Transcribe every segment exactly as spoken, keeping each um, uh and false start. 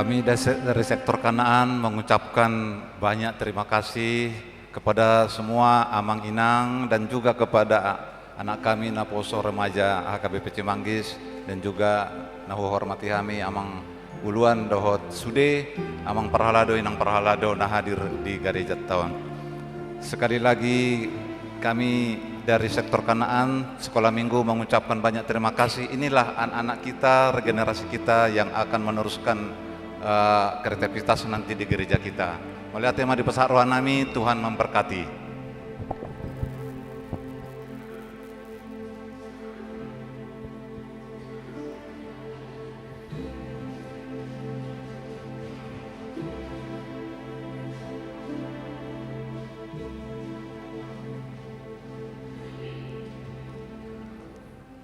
Kami dari se-, dari sektor Kanaan mengucapkan banyak terima kasih kepada semua amang inang dan juga kepada anak kami naposo remaja H K B P Cimanggis dan juga na huhormati hami amang uluan dohot sude, amang parhalado, inang parhalado na hadir di garejanta on. Sekali lagi, kami dari sektor Kanaan Sekolah Minggu mengucapkan banyak terima kasih. Inilah anak-anak kita, regenerasi kita yang akan meneruskan, eh, kreativitas nanti di gereja kita. Mauliate ma di pasahat roha nami, Tuhan memberkati.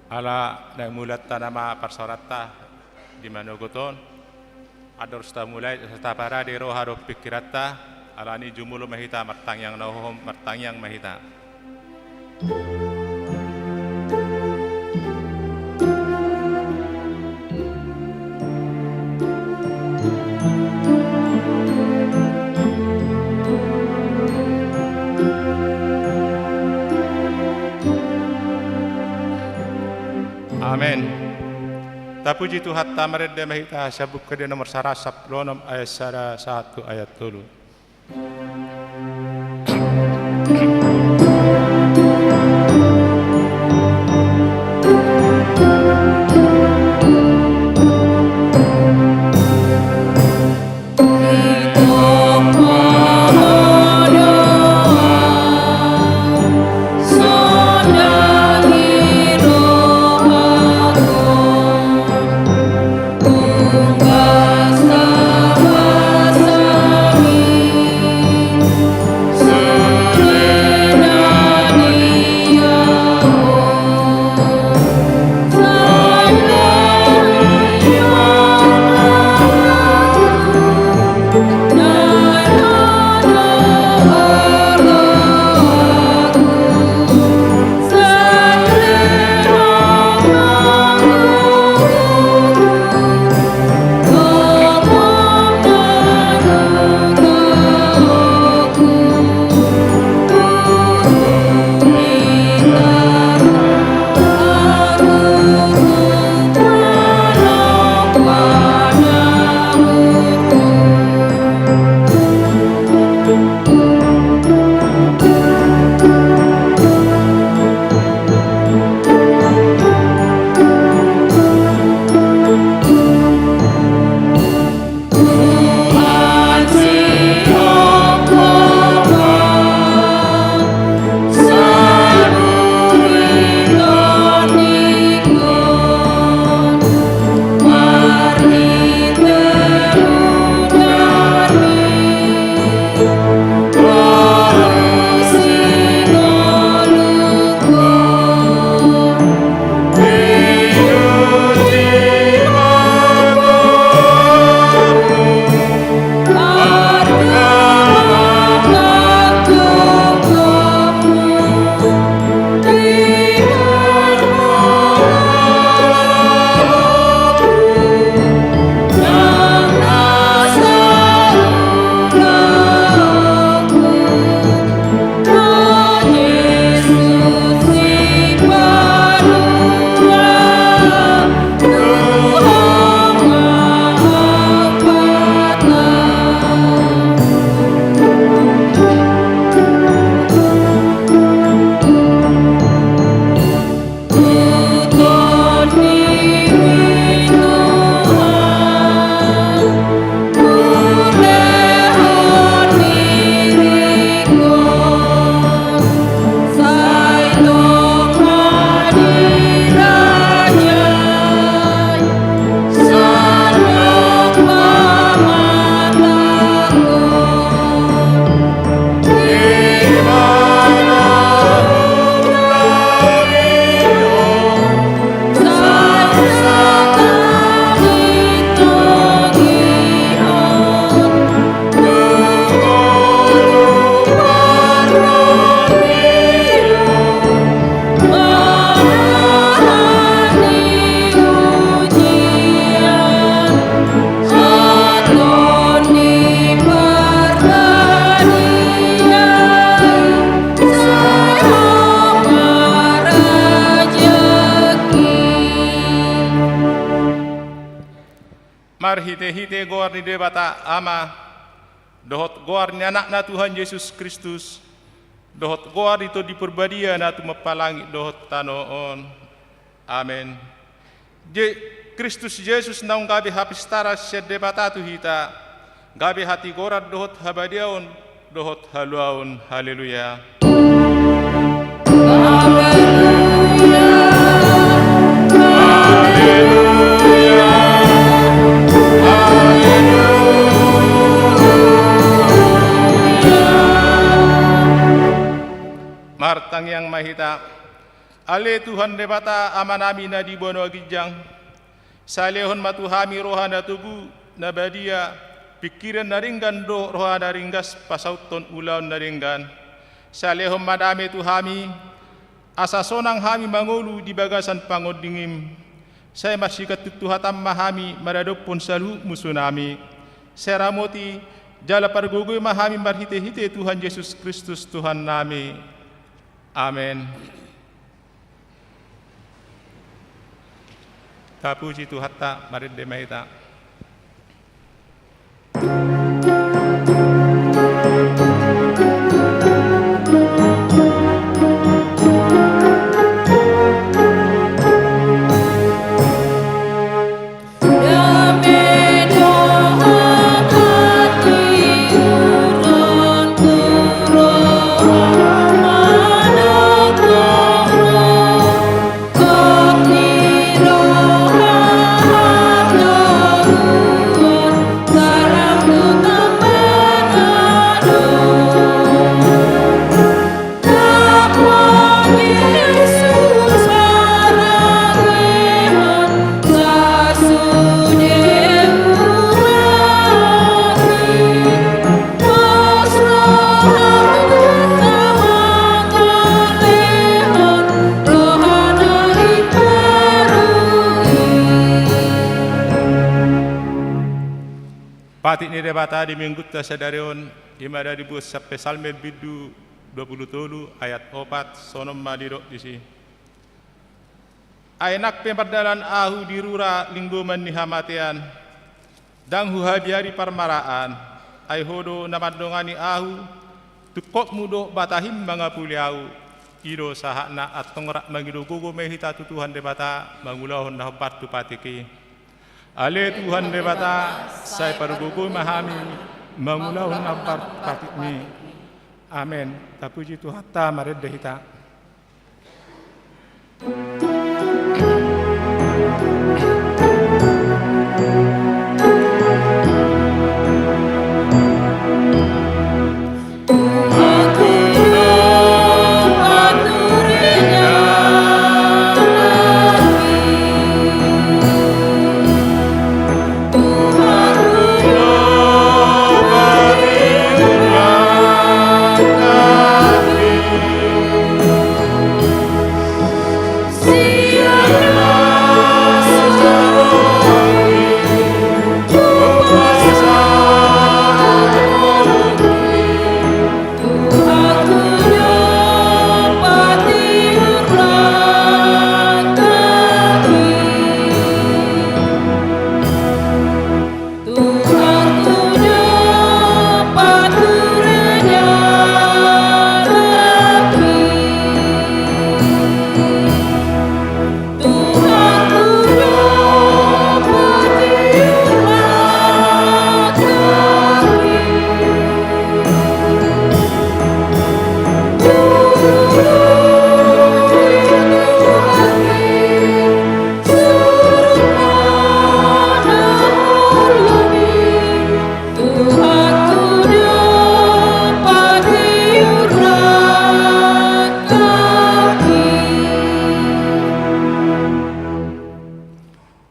Ala naeng mulanta nama parsaoranta di manogot on. Andor sitamulai, sitaparade roha dohot pingkiranta, alani jumolo ma hita martangiang na hohom, martangiang ma hita. Amen. Tapuji Tuhanta, marende ma hita sian Buku Ende nomor saratus sampulu onom ayat sada sahat tu ayat tolu. Marhite-hite goar ni Debata Ama, dohot goar ni Anakna Tuhan Jesus Kristus, dohot goar ni Tondi Parbadia na tumompa langit dohot tano on. Amen. Je-, Kristus Jesus naung gabe hapistaran sian Debata tu hita, gabe hatigoran dohot habadiaon dohot haluaon. Haleluya. Martangiang ma hita. Ale Tuhan Debata Amanami na di banua ginjang, sai lehon ma tu hami roha na togu, na badia, pingkiran na denggan dohot roha na ringgas pasauthon ulaon na denggan. Sai lehon ma dame tu hami, asa sonang hami mangolu di bagasan pangondingim. Sai marsigantung tu hatam ma hami maradophon saluhut musunami. Sai ramoti jala pargogoi ma hami marhite-hite Tuhan Jesus Kristus Tuhannami. Amen. Tapuji Tuhanta, marende ma hita. Patik ni Debata di Minggunta sadari on, i ma na dibuat sian Psalmen bindu dua pulu tolu ayat opat, songon on ma didok disi. Ai nang pe mardalan ahu di rura linggoman ni hamatean, ndang huhabiari parmaraan, ai Ho do na mandongani ahu, tungkotmu dohot batahim mangapuli ahu. I do sahatna. Antong rap mangido gogo ma hita tu Tuhan Debata mangulahon na hombar tu patik i. Ale Tuhan Debata, sai pargogoi ma hami mangulahon na hombar tu patikmi. Amen. Tapuji Tuhanta, marende hita.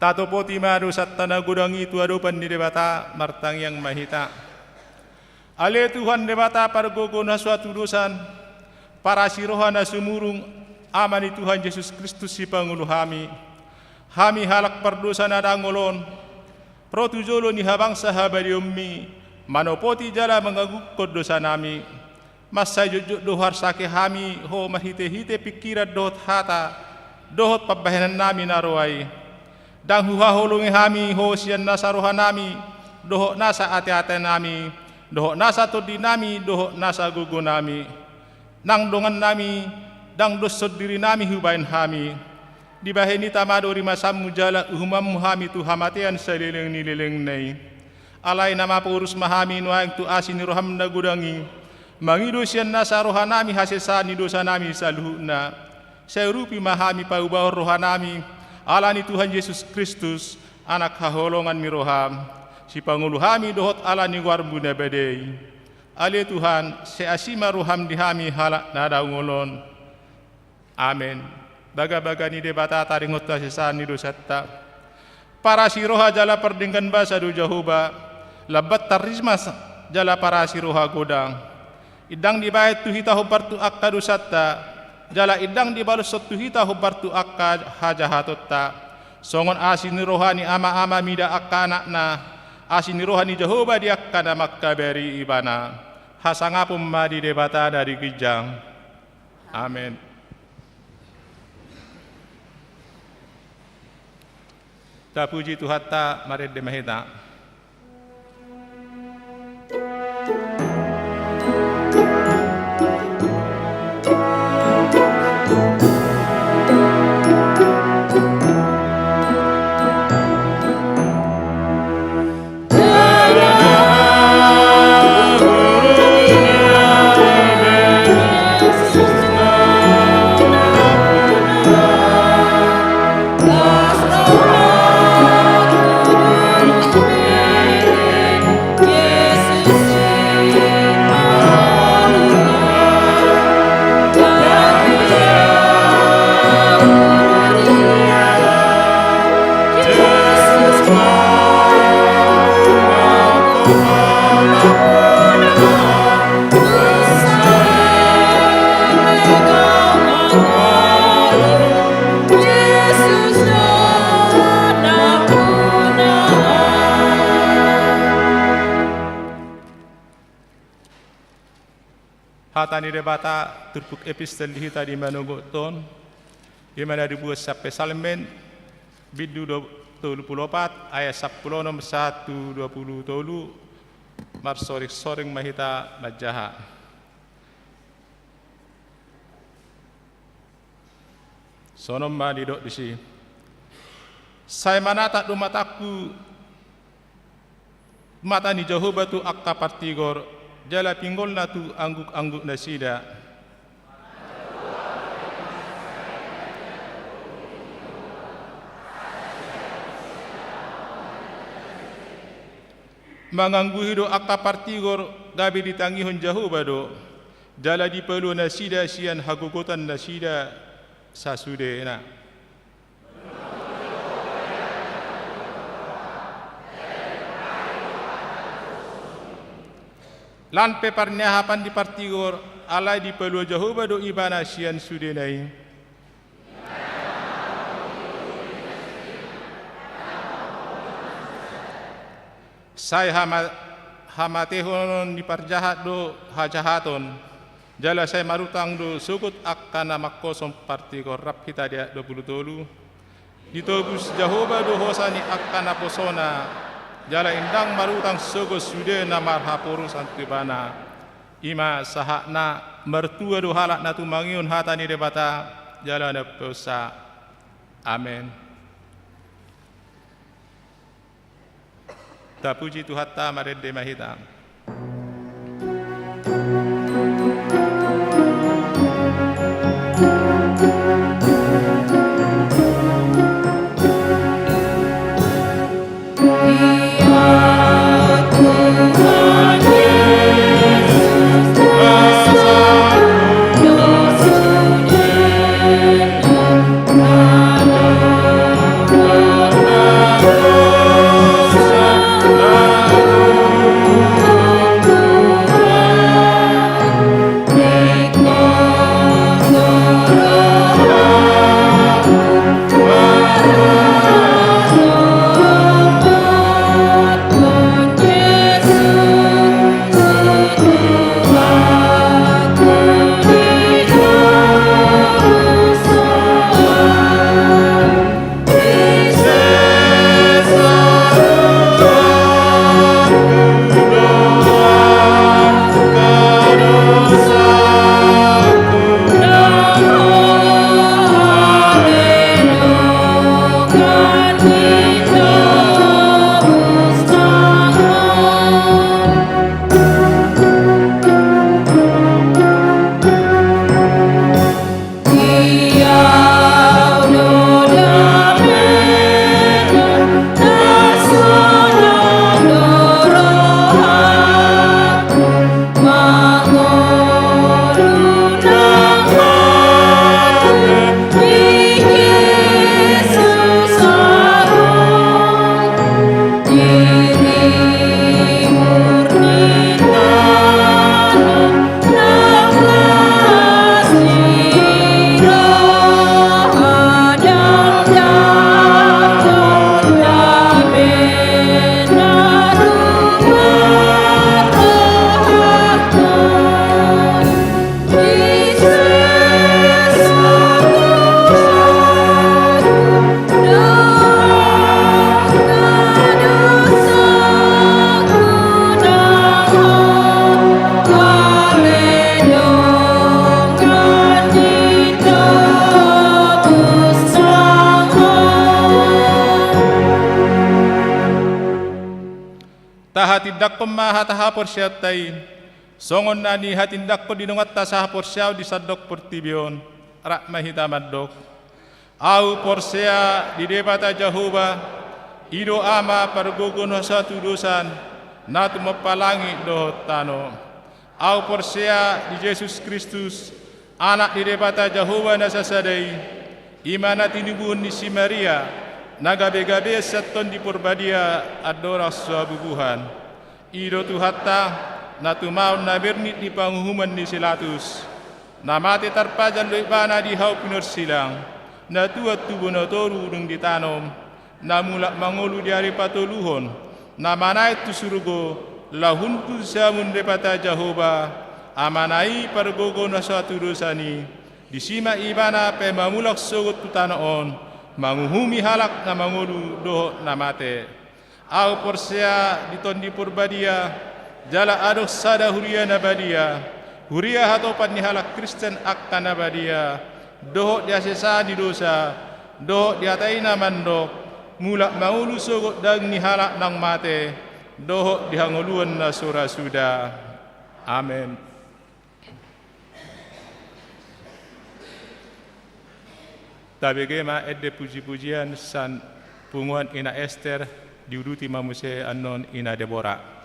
Tatopoti ma dosanta na godang i tu adopan ni Debata, martangiang ma hita. Ale Tuhan Debata pargogo na so hatudosan, parasi roha na sumurung, Ama ni Tuhan Jesus Kristus Sipangolu hami. Hami halak pardosa na dangol on, ro tu jolo ni habangsa habadiaonmi, manopoti jala mangagunghon dosanami. Mansai jotjot do huarsake hami Ho marhitehite pingkiran dohot hata, dohot pambahenannami na roa i. Ndang huhaholongi hami Ho sian nasa rohanami dohot nasa ateatenami, dohot nasa tondinami dohot nasa gogonami. Nang dongannami, ndang doshon dirinami hubahen hami. Dibahen i tama do rimasanmu jala uhumanmu hami tu hamatean saleleng ni lelengna i. Alai na maporus ma hami nuaeng tu asi ni roham na godang i, mangido sian nasa rohanami hasesaan ni dosanami saluhutna. Sai urupi ma hami paubaon rohanami, ala ni Tuhan Jesus Kristus, Anak haholongan ni roham, sipangolu hami dohot ala ni goarmu na badia i. Ale Tuhan, sai asi ma roham di hami halak na daongol on. Amen. Bagabaga ni Debata taringot hasesaan ni dosanta. Parasi roha jala pardenggan basa do Jahowa, lambat tarrimas jala parasi roha godang. Ndang dibahen tu hita hombar tu angka dosanta, jala ndang dibaloshon tu hita hombar tu angka hajahatonta. Songon asi ni roha ni ama-ama mida angka anakna, asi ni roha ni Jahowa di angka na mangkabari ibana. Hasangapon ma di Debata na di ginjang. Amen. Tapuji Tuhanta, marende ma hita. Hata ni Debata turpuk epistel di hita di manogot on, i ma na dibuat sian Psalmen, bindu do-, tolu pulu opat, ayat sampulu onom sahat tu dua pulu tolu, marsoring-soring ma hita manjaha. Songon on ma didok disi. Sai manatap do matangku, mata ni Jahowa tu angka partigor, jala pinggolna tu angguk-angguk nasida. Mangangguhi do angka partigor, gabe ditangihon Jahowa do, jala dipalua nasida sian hagogotan nasida sasudena. Lan pe parniahapan di partigor, alai dipalua Jahowa do ibana sian sudena i. Sai hama-, hamatehonon ni parjahat do hajahaton, jala sai marutang do sogot angka na manghoshon partigor. Rap hita di ayat dua pulu tolu. Ditobus Jahowa do hosa ni angka naposona, jala ndang marutang sogot sude na marhaporusan tu ibana. I ma sahatna. Martua do halak na tumangihon hata ni Debata, jala na umpeopsa. Amen. Tapuji Tuhanta, marende ma hita. Tindanghon ma hata haporseaonta i, songon na nihatindangkon di donganta sahaporseaon di sandok portibi on. Rap ma hita mandok: Ahu porsea di Debata Jahowa, i do Ama pargogo na so hatudosan, na tumompa langit dohot tano. Ahu porsea di Jesus Kristus, Anak ni Debata Jahowa na sasada i, i ma na tinubuhon ni si Maria, na gabe-gabean sian Tondi Porbadia andorang so habubuhan. I do Tuhanta, na tumaon na bernit di panguhuman ni si Latus, na mate tarpajal do Ibana di hau pinorsilang, na tuat tu bona toru dung ditanom, na mulak mangolu di ari patoluhon, na manaek tu surgo, laho hundul siamun Debata Jahowa, Amana i pargogo na so hatudosan i. Disi ma Ibana pe mamulak sogot tu tano on, manguhumi halak na mangolu dohot na mate. Ahu porsea di Tondi Porbadia, jala adong sada huria na badia, huria hatopan ni halak Kristen angka na badia, dohot di hasesaan ni dosa, dohot di hata i na mandok: Mulak mangolu sogot daging ni halak naung mate, dohot di hangoluan na so ra suda. Amen. Tabege ma ende puji-pujian sian punguan Ina Ester, diuduti ma muse annon Ina Debora.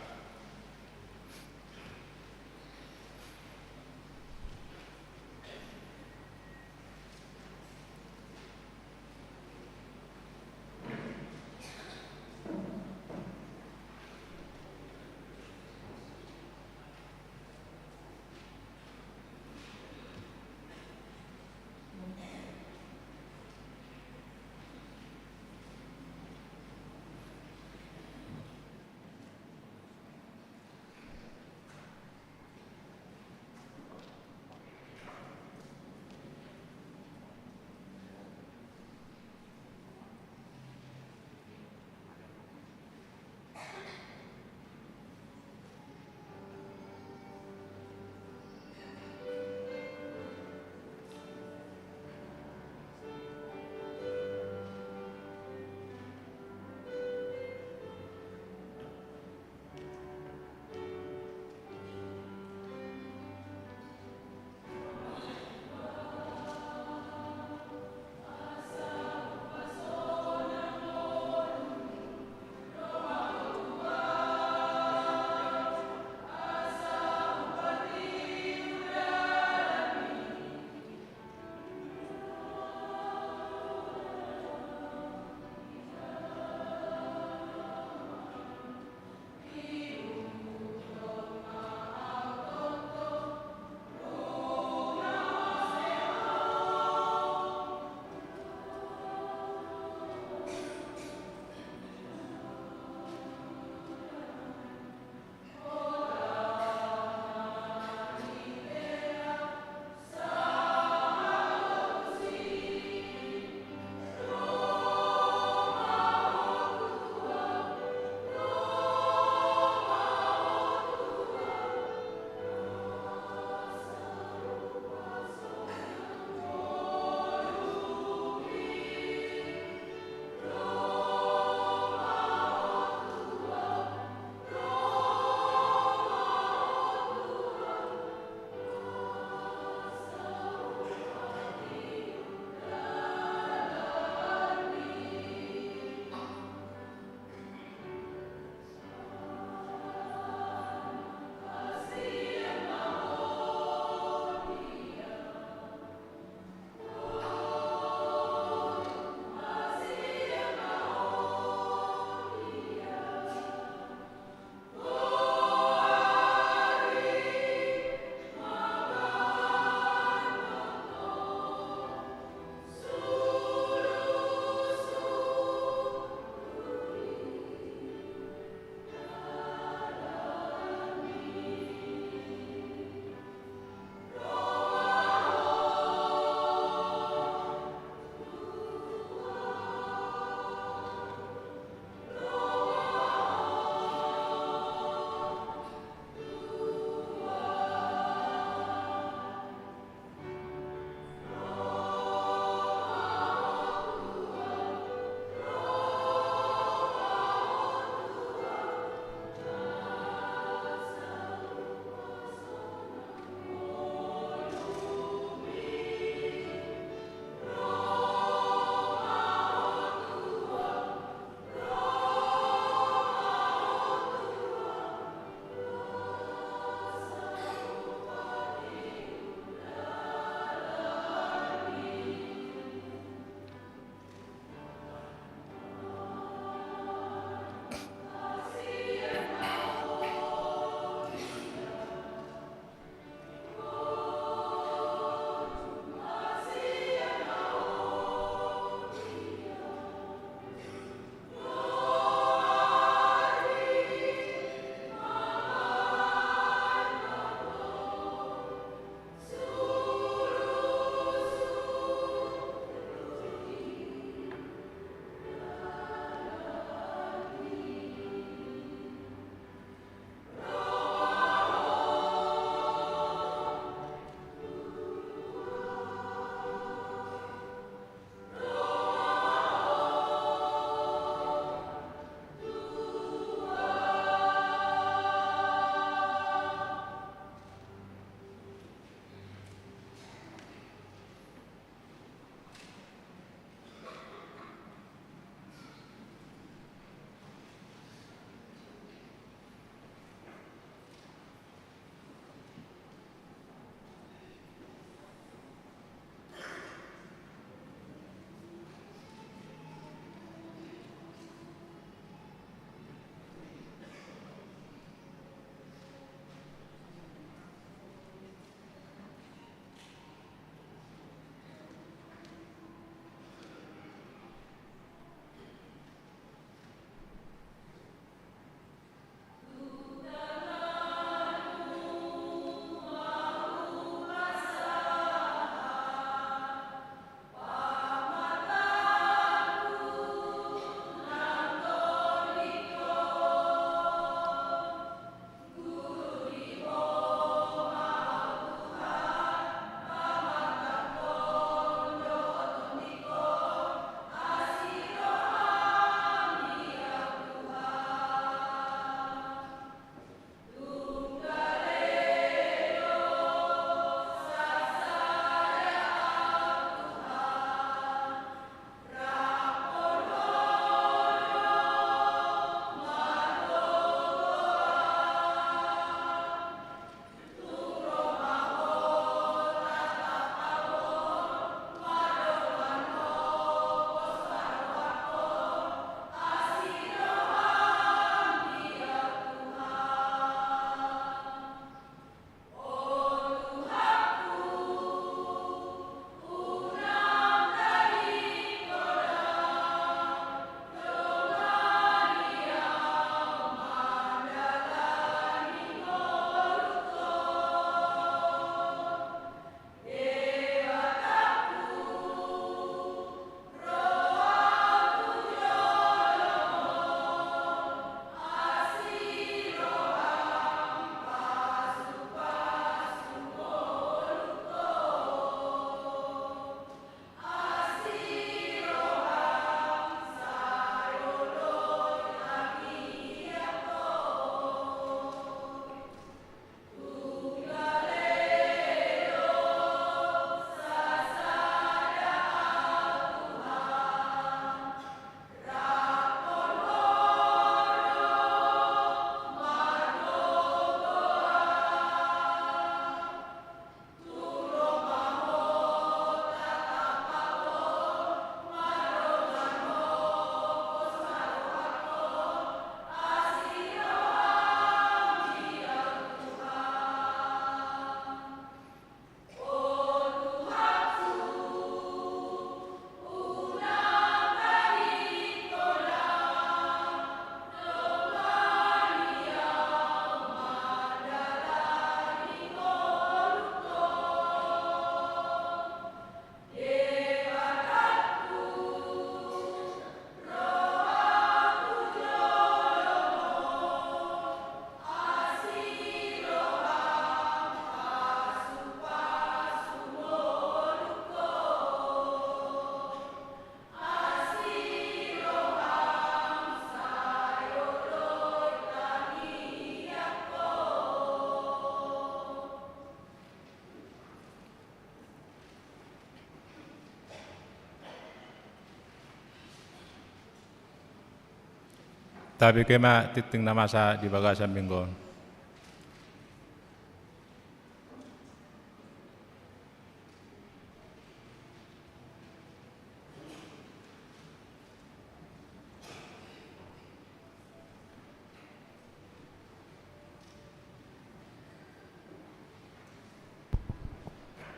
Tabege ma tingting na masa di bagasan minggu on.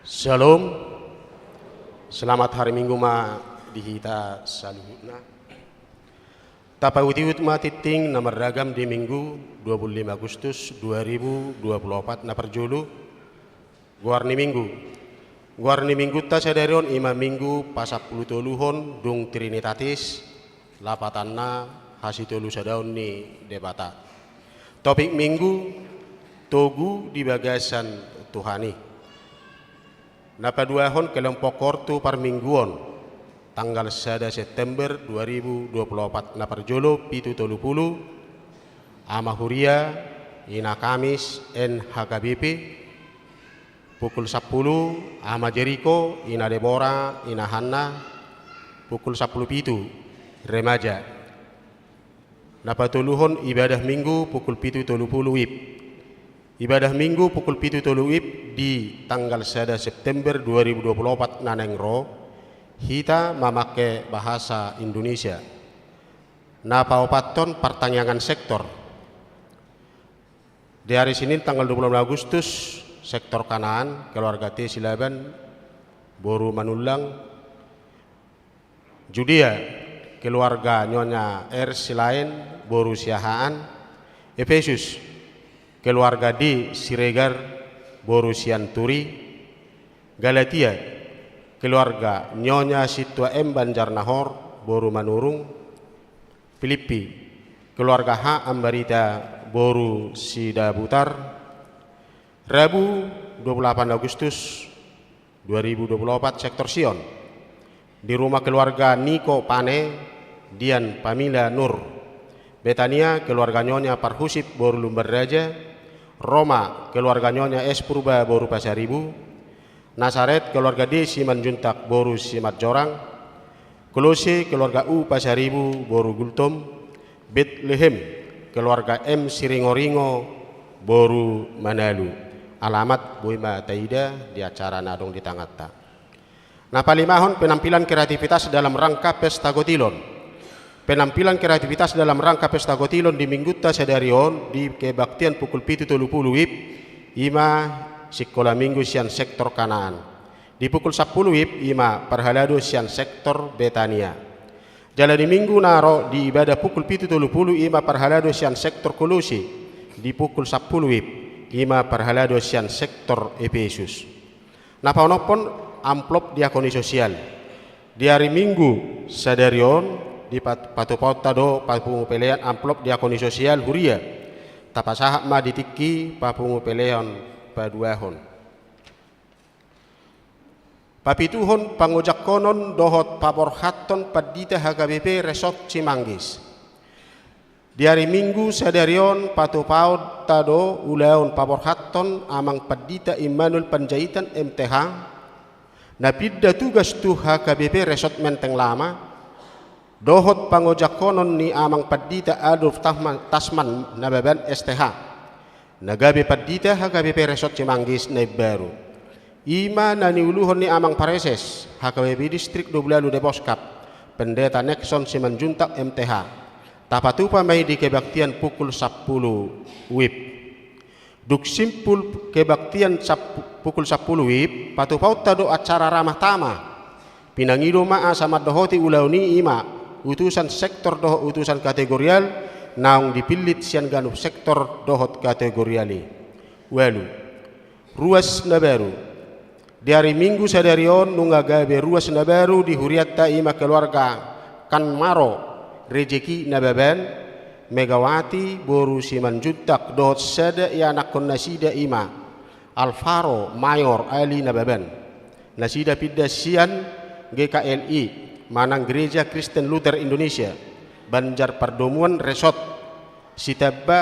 Syalom. Selamat hari Minggu ma di hita saluhutna. Tapaihutihut ma tingting na marragam di Minggu dua puluh lima Agustus dua ribu dua puluh opat na parjolo. Goar ni Minggu. Goar ni Minggunta sadari on i ma Minggu pasampulutoluhon dung Trinitatis, lapatanna hasitolusadaon ni Debata. Topik Minggu: Togu di bagasan Tuhan i. Na paduahon, kelompok hortu parmingguon, tanggal sada September dua ribu dua puluh opat na parjolo, pitu tolu pulu, Ama Huria, Ina Kamis, N H K B P, pukul sampulu, Ama Jeriko, Ina Debora, Ina Hanna, pukul sampulu pitu, remaja. Na patoluhon, ibadah Minggu pukul pitu tolu pulu W I B. Ibadah Minggu pukul pitu tolu W I B di tanggal sada September dua ribu dua puluh opat na naeng ro, hita mamangke bahasa Indonesia. Na paopathon, partangiangan sektor. Di ari Senin tanggal dua puluh enam Agustus, sektor Kanaan, keluarga T Silaban, boru Manullang, Judea, keluarga Nyonya R Silaen, boru Siahaan, Efesus, keluarga D Siregar, boru Sianturi, Galatia, keluarga Nyonya Sintua M Banjarnahor, boru Manurung, Pilippi, keluarga H Ambarita, boru Sidabutar. Rabu, dua puluh delapan Agustus dua ribu dua puluh opat, sektor Sion. Di rumah keluarga Niko Pane, Dian Pamila Nur. Betania, keluarga Nyonya Parhusip, boru Lumbanraja. Roma, keluarga Nyonya S Purba, boru Pasaribu. Nasaret, keluarga D Simanjuntak, boru Simanjorang. Kolose, keluarga U Pasaribu, boru Gultom. Betlehem, keluarga M Siringoringo, boru Manalu. Alamat boi ma taida di acara na adong di tanganta. Na palimahon, penampilan kreativitas dalam rangka Pesta Gotilon. Penampilan kreativitas dalam rangka Pesta Gotilon di Minggunta sadari on di kebaktian pukul pitu tolu pulu W I B, i ma sikola Minggu sian sektor Kanaan. Di pukul sampulu W I B, i ma parhalado sian sektor Betania. Jala di Minggu na ro di ibadah pukul pitu tolu pulu, i ma parhalado sian sektor Kolose. Di pukul sampulu W I B, i ma parhalado sian sektor Efesus. Na paonomhon, amplop diakoni sosial. Di ari Minggu sadari on, dipat-, patupaonta do papungu pelean amplop diakoni sosial huria. Tapasahat ma di tingki papungu pelean paduahon. Papituhon, pangojangkonon dohot paborhathon pandita H K B P Resort Cimanggis. Di ari Minggu sadari on patupaonta do ulaon paborhathon Amang Pandita Immanuel Panjaitan M T H, na pinda tugas tu H K B P Resort Menteng Lama, dohot pangojangkonon ni Amang Pandita Adolf Tasman, Tasman Nababan S T H, na gabe pandita H K B P Resort Cimanggis na imbaru. I ma na niuluhon ni Amang Pareses H K B P Distrik Dobulalu Deboskap, Pendeta Nexon Simanjuntak M T H. Tapatupa ma i di kebaktian pukul sampulu W I B. Dung simpul kebaktian sap-, pukul sampulu W I B, patupaonta do acara ramah tamah. Pinangido ma asa mandohoti ulaon i, i ma utusan sektor dohot utusan kategorial, naung dipillit sian ganup sektor dohot kategorial i. Ualu. Ruas na baru. Di ari Minggu sadari on nunga gabe ruas na baru di hurianta, i ma keluarga Kanmaro Rejeki Nababan, Megawati boru Simanjuntak dohot sada ianakhon nasida, i ma Alvaro Mayor Ali Nababan. Nasida pinda sian G K L I manang Gereja Kristen Luther Indonesia, Banjar Pardomuan Resort, Sitamba,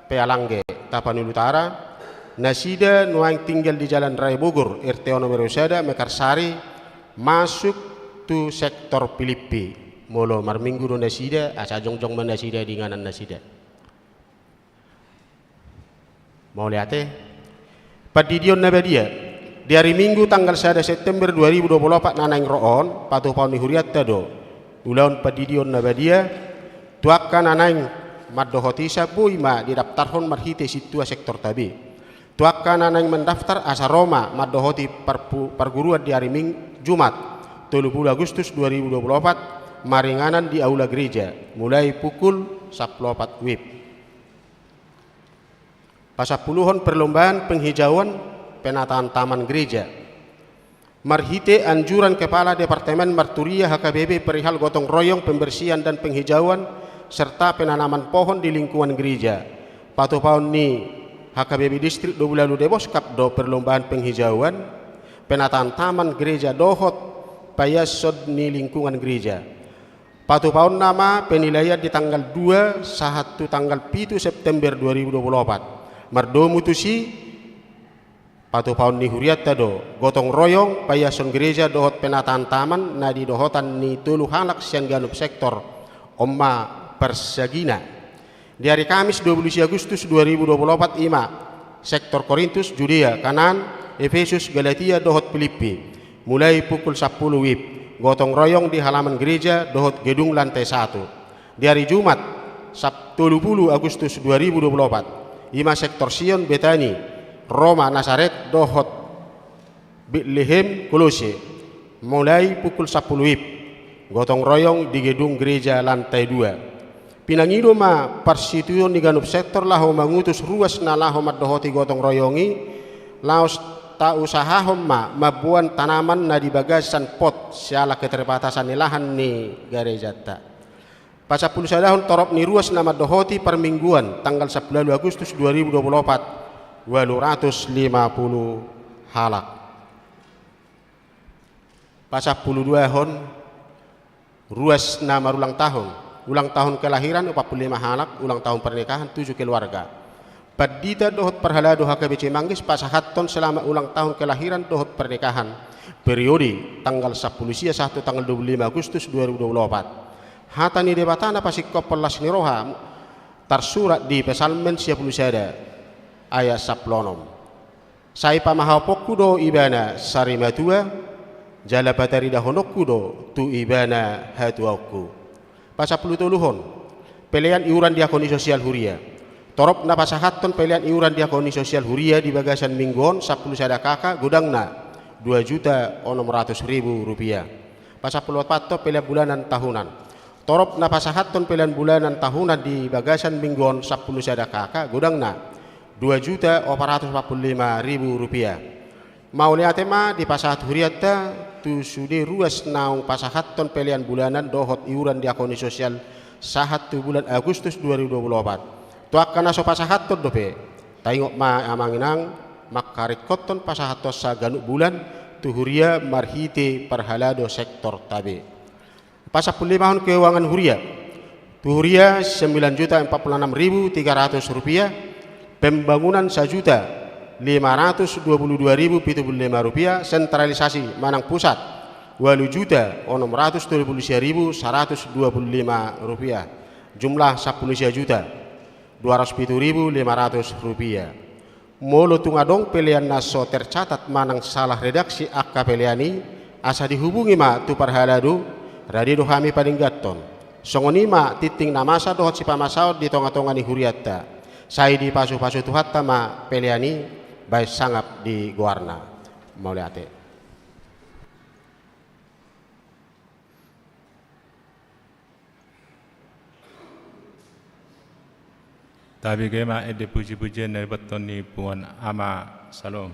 Pealangge, Tapanuli Utara. Nasida nuaeng tinggal di Jalan Raya Bogor, R T onom R W sada, Mekarsari, masuk tu sektor Pilippi. Molo marminggu do nasida, asa jongjong ma nasida di inganan nasida. Mauliate. Pandidion na badia. Di ari Minggu tanggal sada September dua ribu dua puluh opat na naeng ro on, patupaon ni hurianta do ulaon pandidion na badia tu angka na naeng mandohoti, sai boi ma didaftarhon marhite sintua sektorta be. Tu angka na naeng mandaftar asa ro ma mandohoti parpu-, parguruan di ari Ming-, Jumat, tolu pulu Agustus dua ribu dua puluh opat, maringanan di aula gereja, mulai pukul sampulu opat wib. Pasampuluhon, perlombaan penghijauan penataan taman gereja. Marhite anjuran Kepala Departemen Marturia H K B P perihal gotong royong pembersihan dan penghijauan serta penanaman pohon di lingkungan gereja, patupaon ni H K B P Distrik Dobu Lalu Deboskap do perlombaan penghijauan, penataan taman gereja dohot paiason ni lingkungan gereja. Patupaonna ma penilaian di tanggal dua sahat tu tanggal pitu September dua ribu dua puluh opat. Mardomu tusi, patupaon ni hurianta do gotong royong paiason gereja dohot penataan taman na didohotan ni tolu halak sian ganup sektor. On ma parsagina. Di ari Kamis dua pulu sia Agustus dua ribu dua puluh opat, i ma sektor Korintus, Judea, Kanaan, Efesus, Galatia dohot Pilippi, mulai pukul sampulu wib, gotong royong di halaman gereja dohot gedung lantai satu. Di ari Jumat, Sab-, tolu pulu Agustus dua ribu dua puluh opat, i ma sektor Sion, Betani, Roma, Nasaret dohot Betlehem, Kolose, mulai pukul sampulu wib, gotong royong di gedung gereja lantai dua. Pinangido ma parsitutuon ni ganup sektor laho mangutus ruas na laho mandohoti gotong royong i, laos tausahahon ma mamboan tanaman na di bagasan pot siala keterbatasan ni lahan ni garejanta. Pasampulu sadahon, torop ni ruas na mandohoti parmingguan tanggal sampulu ualu Agustus dua ribu dua puluh opat, ualu ratus lima pulu halak. Pasampulu duahon, ruas na marulang tahun, ulang tahun kelahiran opat pulu lima halak, ulang tahun pernikahan tujuh keluarga. Pandita dohot parhalado H K B C Manggis pasahathon selamat ulang tahun kelahiran dohot pernikahan, periode tanggal sampulu sia sahat tu tanggal dua pulu lima Agustus dua ribu dua puluh opat. Hata ni Debata na pasingkophon las ni roha tarsurat di Psalmen sia pulu sada ayat sampulu onom. Sai pamahaoponku do ibana sarimatua, jala pataridahononku do tu ibana hatuaonku. Pasampulu toluhon, pelean iuran diakoni sosial huria. Torop na pasahathon pelean iuran diakoni sosial huria di bagasan minggu on sampulu sada K K, godangna dua juta onom ratus ribu rupiah. Pasampulu opat, pelean bulanan tahunan. Torop na pasahathon pelean bulanan tahunan di bagasan minggu on sampulu sada K K, godangna dua juta opat ratus opat pulu lima ribu rupiah. Mauliate ma dipasahat hurianta tu sude ruas naung pasahathon pelean bulanan dohot iuran diakoni sosial sahat tu bulan Agustus dua ribu dua puluh opat. Tu angka na so pasahathon dope, taingot ma amang inang, mangkaringkothon pasahathonsa ganup bulan tu huria marhite parhalado sektorta be. Pasampulu limahon, keuangan huria. Tu huria sembilan juta empat puluh enam ribu tiga ratus rupiah, pembangunan sajuta lima ratus dua puluh dua ribu pitu puluh lima rupiah, sentralisasi manang pusat ualu juta onom ratus tolu puluh sia ribu saratus dua puluh lima rupiah, jumlah sampulu sia juta dua ratus pitu ribu lima ratus rupiah. Molo tung adong pelean na so tercatat manang salah redaksi angka pelean i, asa dihubungi ma tu parhalado, rade do hami padengganhon. Songon i ma tingting na masa dohot sipamasaon di tonga-tonga ni hurianta. Sai dipasupasu Tuhanta ma pelean i bahen sangap di goarna. Mauliate. Tabege ma ende puji-pujian na diboanhon ni punguan Ama Salom.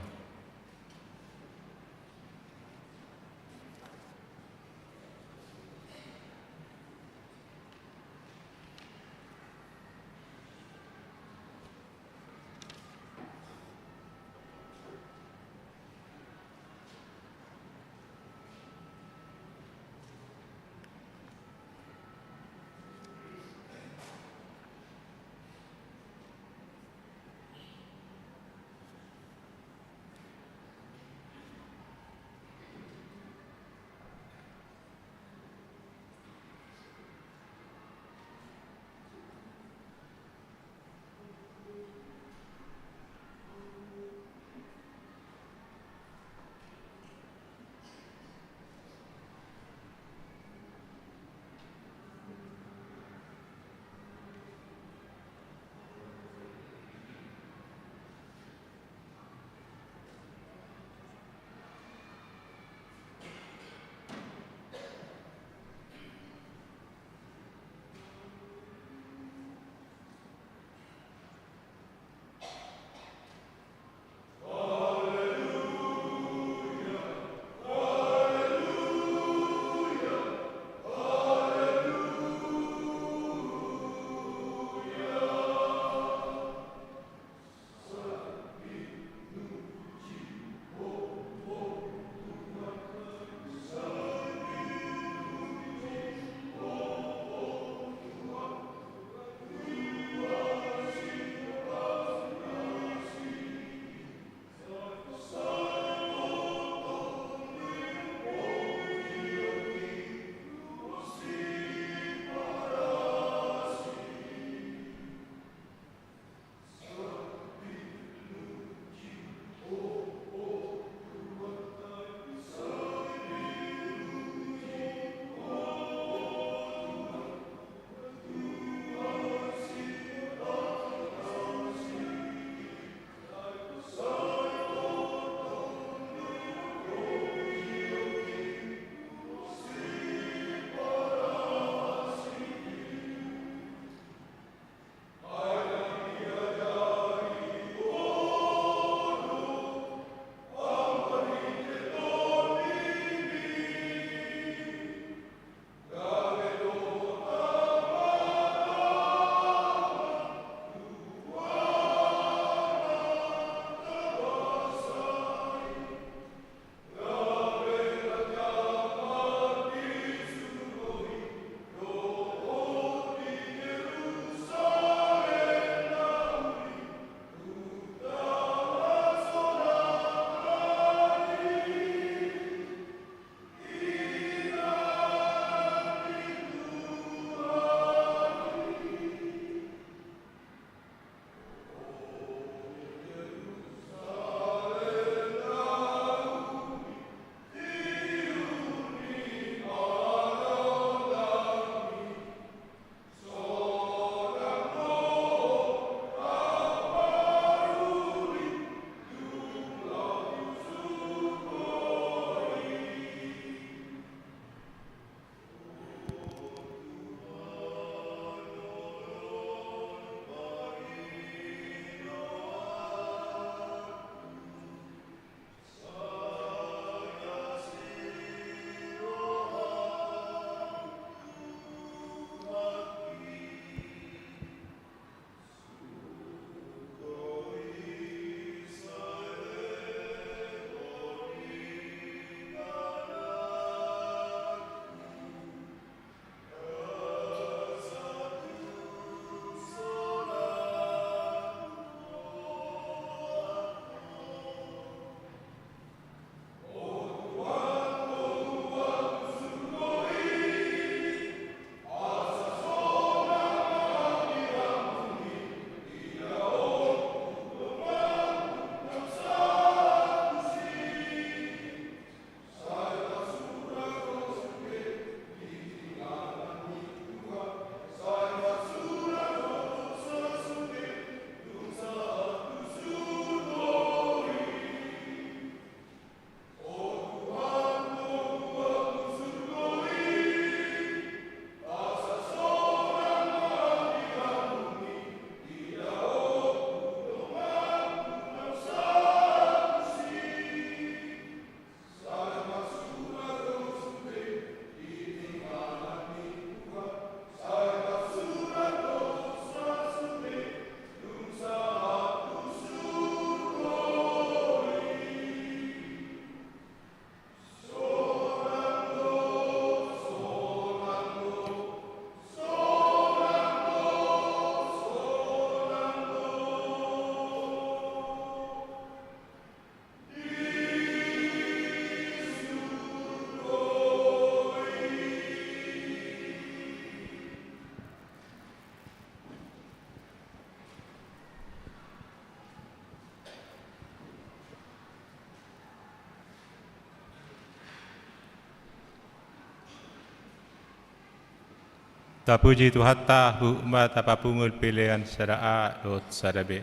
Tapuji Tuhanta, huhut ma tapapungol pelean sada A dohot sada B.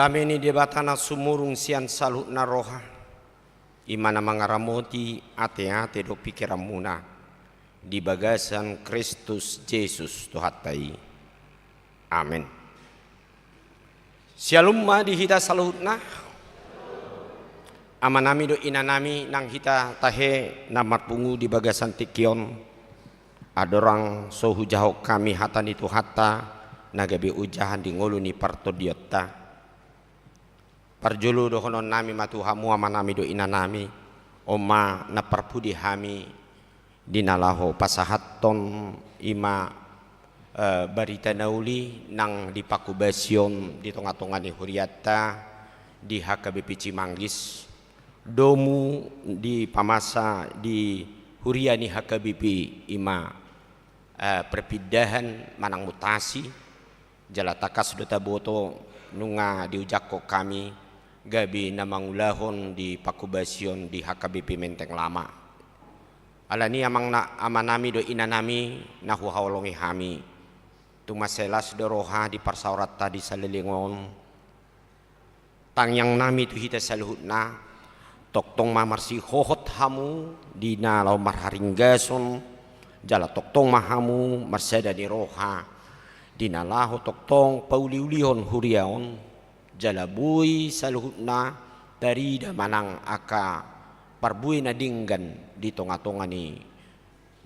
Dame ni Debata na sumurung sian saluhutna roha, i ma na mangaramoti ateate dohot pingkiranmuna di bagasan Kristus Jesus Tuhanta i. Amen. Syalom ma di hita saluhutna. Amanami dohot inanami nang hita tahe na marpungu di bagasan tingki on, andorang so hujahahon hami hata ni Tuhanta na gabe ojahan di ngolu ni partondionta. Parjolo dohononnami ma tu hamu amanami dohot inanami, on ma na parpudi hami di na laho pasahathon i ma, eh, barita na uli nang dipahobasion di tongatonga ni hurianta di H K B P Cimanggis, domu dipamasa di huria ni H K B P i ma, eh, perpindahan manang mutasi, jala tangkas do taboto nunga diujangkon hami gabe na mangulahon dipahobasion di H K B P Menteng Lama. Alani i amang na, amanami dohot inanami na huhaholongi hami, tung mansai las do roha di parsaoranta di saleleng on. Tangiangnami tu hita saluhutna, tongtong ma marsihohot hamu di na laho marharinggason, jala tongtong ma hamu marsada ni roha di na laho tongtong pauliulihon huria on, jala boi saluhutna tarida manang angka parbue na denggan di tongatonga ni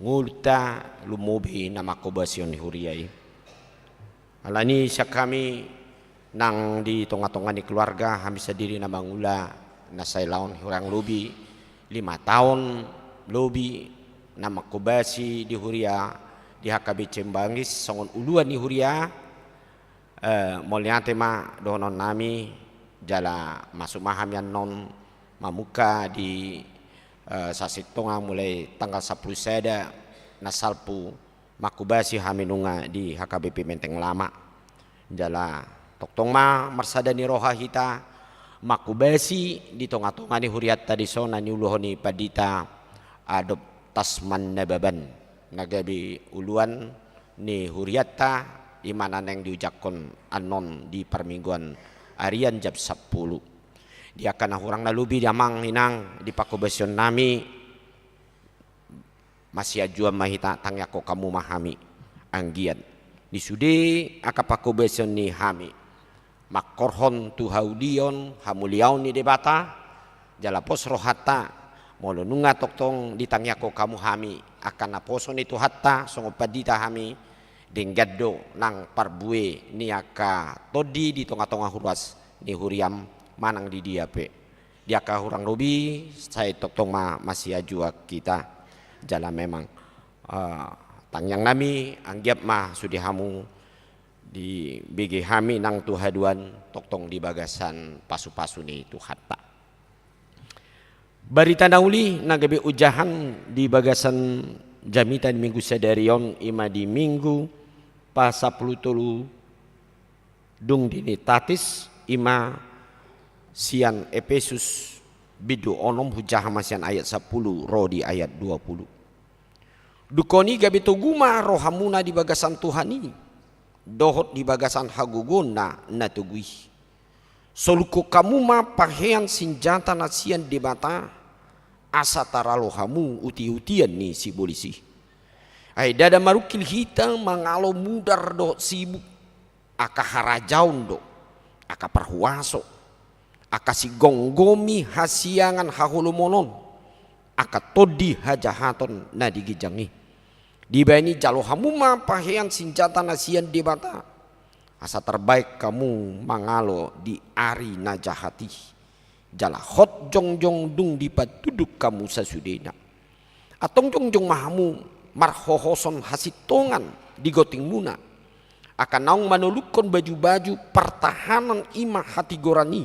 ngolunta, lumobi na manghobasion ni huria i. Alani i sian hami nang di tongatonga ni keluarga, hami sandiri na mangula na sai laon hurang lobi lima taon lobi na manghobasi di huria di H K B P Cimanggis songon uluan ni huria. Eh, mauliate ma dohononnami, jala masuk ma hami annon mamungka di, eh, sasintonga mulai tanggal sampulu sada na salpu manghobasi hami nunga di H K B P Menteng Lama. Jala tongtong ma marsada ni roha hita manghobasi di tongatonga ni hurianta dison na niuluhon ni Pandita Adop Tasman Nababan na gabe uluan ni hurianta, i ma na naeng diujangkon annon di parmingguan arian jam sampulu. Di angka na hurang na lobi damang inang di panghobasionnami, masianjuan ma hita, tangiangkon hamu ma hami. Anggiat di sude angka panghobasion ni hami, mangkorhon tu haulion hamuliaon ni Debata, jala pos rohanta, molo nunga tongtong ditangiangkon hamu hami angka naposo ni Tuhanta songon pandita hami, denggan do nang parbue ni angka tondi di tongatonga ruas ni huriam manang di dia pe. Di angka hurang lobi, sai tongtong ma masianjuan hita. Jala memang, eh, tangiangnami anggiat ma sude hamu dibege hami nang tu haduan tongtong di bagasan pasupasu ni Tuhanta. Barita na uli na gabe ojahan di bagasan jamita ni Minggu sadari on, i ma di Minggu pasampulu tolu dung Divinitatis, i ma sian Epesus bindu onom, hujaha ma sian ayat sampulu ro di ayat dua pulu. Dungkon i gabe togu ma rohamuna di bagasan Tuhan i, dohot di bagasan hagogoonna na togu i. Solukhon hamu ma pahean sinjata na sian Debata, asa taralo hamu utiutian ni sibolis i. Ai ndada marungkil hita mangalo mudar dohot sibuk, angka harajaon do, angka parhuaso, angka sigomgomi hasiangan haholomonon, angka tondi hajahaton na di ginjang i. Dibahen i jalo hamu ma pahean sinjata na sian Debata, asa tarbaen hamu mangalo di ari na jahat i. Jala hot jongjong dung dipatunduk hamu sasudena. Antong jongjong ma hamu marhohoson hasintongan di gontingmuna, angka naung manolukhon bajubaju partahanan i ma hatigoran i.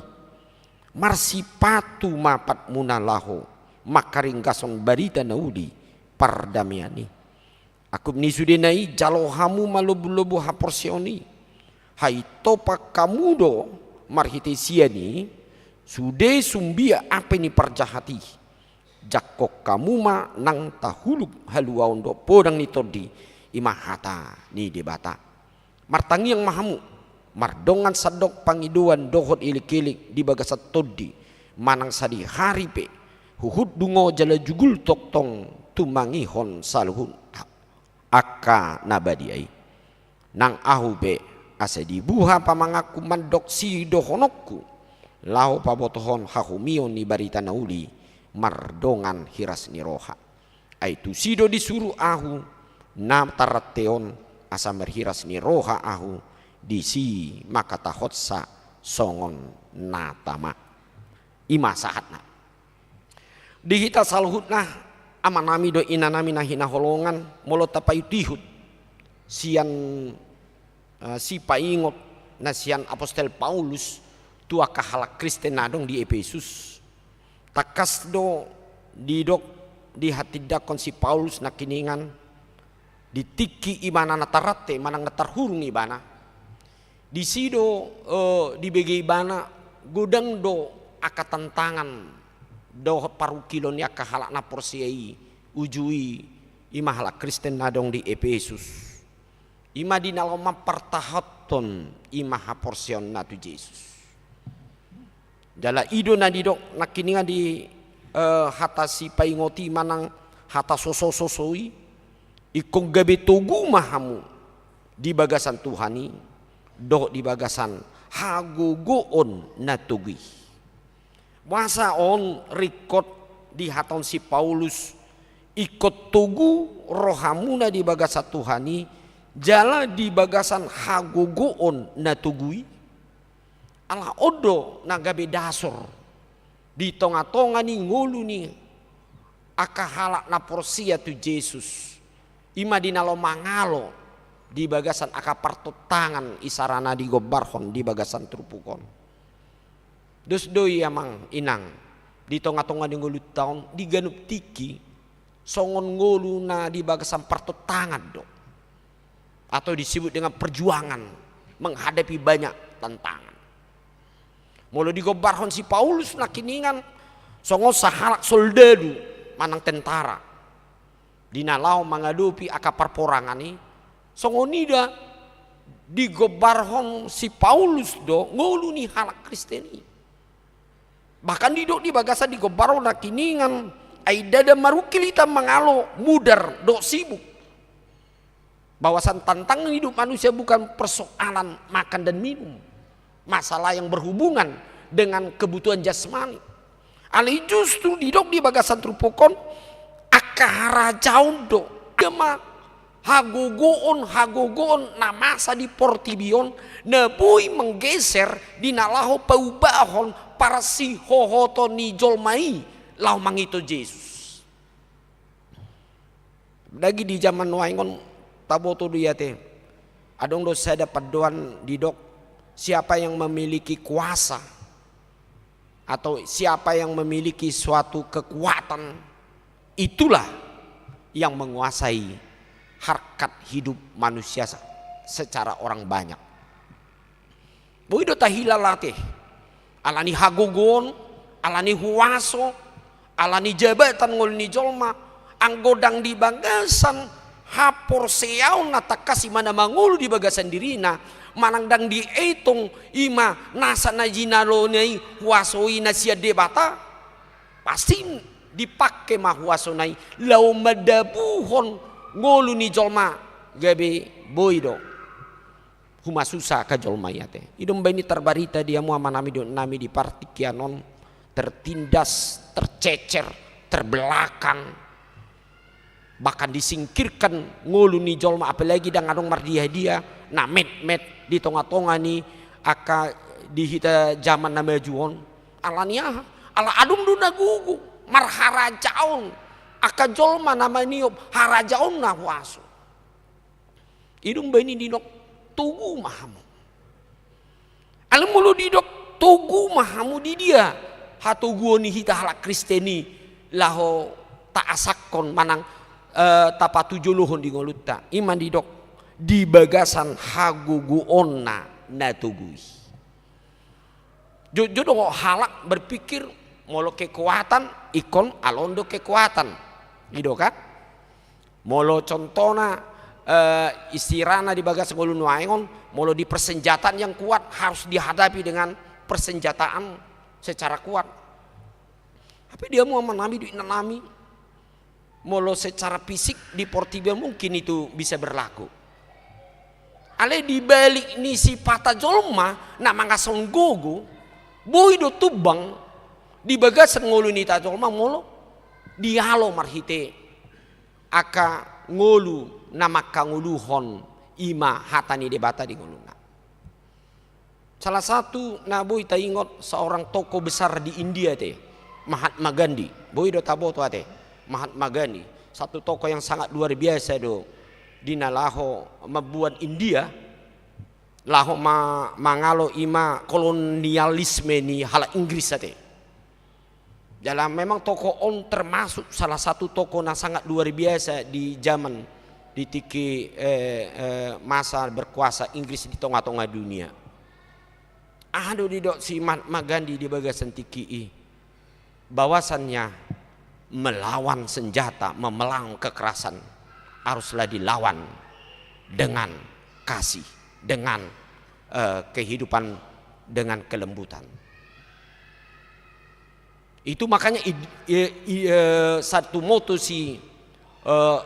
Marsipatu ma patmuna laho mangharinggashon barita na uli pardamean i. Angkup ni sudena i, jalo hamu ma lobulobu haporseaon i. Ai itopak hamu do marhite sian i sude sumbia api ni parjahat i. Jangkon hamu ma nang tahuluk haluaon dohot podang ni tondi, i ma hata ni Debata. Martangiang ma hamu, mardongan sandok pangidoan dohot ilik-ilik di bagasan tondi, manang sadihari pe huhut dungo jala jugul tongtong tumangihon saluhut angka na badia i. Nang ahu pe, asa dibuha pamanganku mandok sidohononku, laho pabotohon hahomion ni barita na uli mardongan hiras ni roha. Ai tusi do disuru ahu na tarante on, asa marhiras ni roha ahu disi mangkatahonsa songon na tama. I ma sahatna. Di hita saluhutna, amanami dohot inanami na hinaholongan, molo tapaihut-ihut sian, eh, sipaingot na sian apostel Paulus tu angka halak Kristen na adong di Epesus. Tangkas do didok, dihatindangkon si Paulus nangkiningan, di tingki ibana na tarante manang na tarhurung ibana, disi do, eh, dibege ibana godang do angka tantangan dohot parungkilon ni angka halak na porsea i, uju i, i ma halak Kristen na adong di Epesus. I ma di na laho mampartahanhon i ma haporseaonna tu Jesus. Jala i do na didok nangkiningan di, eh, hata sipaingot i manang hata soso-soso i, ingkon gabe togu ma hamu di bagasan Tuhan i, dohot di bagasan hagogoon na togu i. Boasa on ringkot dihatahon si Paulus, ingkon togu rohamuna di bagasan Tuhan i, jala di bagasan hagogoon na togu i? Ala on do na gabe dasor di tonga-tonga ni ngolu ni angka halak na porsea tu Jesus, i ma di na laho mangalo di bagasan angka partontangan i, sarana digombarhon di bagasan turpuk on. Dos do i, amang inang, di tonga-tonga ni ngolunta on, di ganup tingki, songon ngolu na di bagasan partontangan do, atau disebut dengan perjuangan, menghadapi banyak tantangan. Molo digombarhon si Paulus nangkiningan songon sahalak soldadu manang tentara, di na laho mangadopi angka parporangan i, songon i da digombarhon si Paulus do ngolu ni halak Kristen i. Bahkan didok di bagasan digombarhon nangkiningan, ai ndada marungkil hita mangalo mudar dohot sibuk. Bahwasan tantangan hidup manusia bukan persoalan makan dan minum, masalah yang berhubungan dengan kebutuhan jasmani. Alai justru didok di bagasan turpuk on, angka harajaon do, i ma hagogoon, hagogoon na masa di portibi on, na boi menggeser di na laho paubahon parsihohoton ni jolma i laho mangihut Jesus. Apalagi di zaman nuaeng on, taboto do i ate. Adong do sada pandohan didok, siapa yang memiliki kuasa atau siapa yang memiliki suatu kekuatan, itulah yang menguasai harkat hidup manusia se-, secara orang banyak. Boi do tahilala ate, ala ni hagogoon, ala ni huaso, ala ni jabatan ngolu ni jolma, anggo ndang di bagasan haporseaon na tangkas i ma na mangolu di bagasan dirina, manang ndang dietong i ma nasa na jinalona i huaso i na sian Debata, pasti dipangke ma huasona i laho mandabuhon ngolu ni jolma, gabe boi do humasusa angka jolma i ate. I do umbaen i tarbarita di hamu amanami dohot inanami di partingkian on, tertindas, tercecer, terbelakang, bahkan disingkirkan ngolu ni jolma, apalagi ndang adong mardia-dia na metmet di tonga-tonga ni angka di hita zaman na maju on. Ala ni aha? Ala adong do na gogo marharajaon angka jolma na maniop harajaonna huaso. I do umbaen i didok, togu ma hamu. Alai molo didok togu ma hamu, di dia hatoguon ni hita halak Kristen i laho taasakkon manang, eh, tapatujolohon di ngolunta? I ma didok, di bagasan hagogoonna na togu i. Jotjot do halak berpikir, molo kekuatan, ingkon ala on do kekuatan. I do kan? Molo contohna, eh, istilahna di bagas ngolu nuaeng on, molo di persenjataan yang kuat harus dihadapi dengan persenjataan secara kuat. Tapi dia mau menami duit nanami. Molo secara fisik di portibi mungkin itu bisa berlaku. Alai di balik ni sipata jolma na mangasahon gogo, boi do tumbang di bagasan ngolu ni hita jolma molo dialo marhite angka ngolu na mangkangoluhon i ma hata ni Debata di ngoluna. Salah satu na boi taingot seorang tokoh besar di India te, Mahatma Gandhi. Boi do taboto ate, Mahatma Gandhi. Satu tokoh yang sangat luar biasa do di na laho mambuat India, laho ma-, mangalo i ma kolonialisme ni halak Inggris ate. Jala memang tokoh on termasuk salah satu tokoh na sangat luar biasa di zaman, di tingki, eh, eh, masa berkuasa Inggris di tonga-tonga dunia. Aha do didok si Mahatma Gandhi di bagasan tingki i? Bahwasannya melawan senjata, melawan kekerasan haruslah dilawan dengan kasih, dengan, eh, kehidupan dengan kelembutan. Itu makanya id-, i-, i-, eh, satu moto si, eh,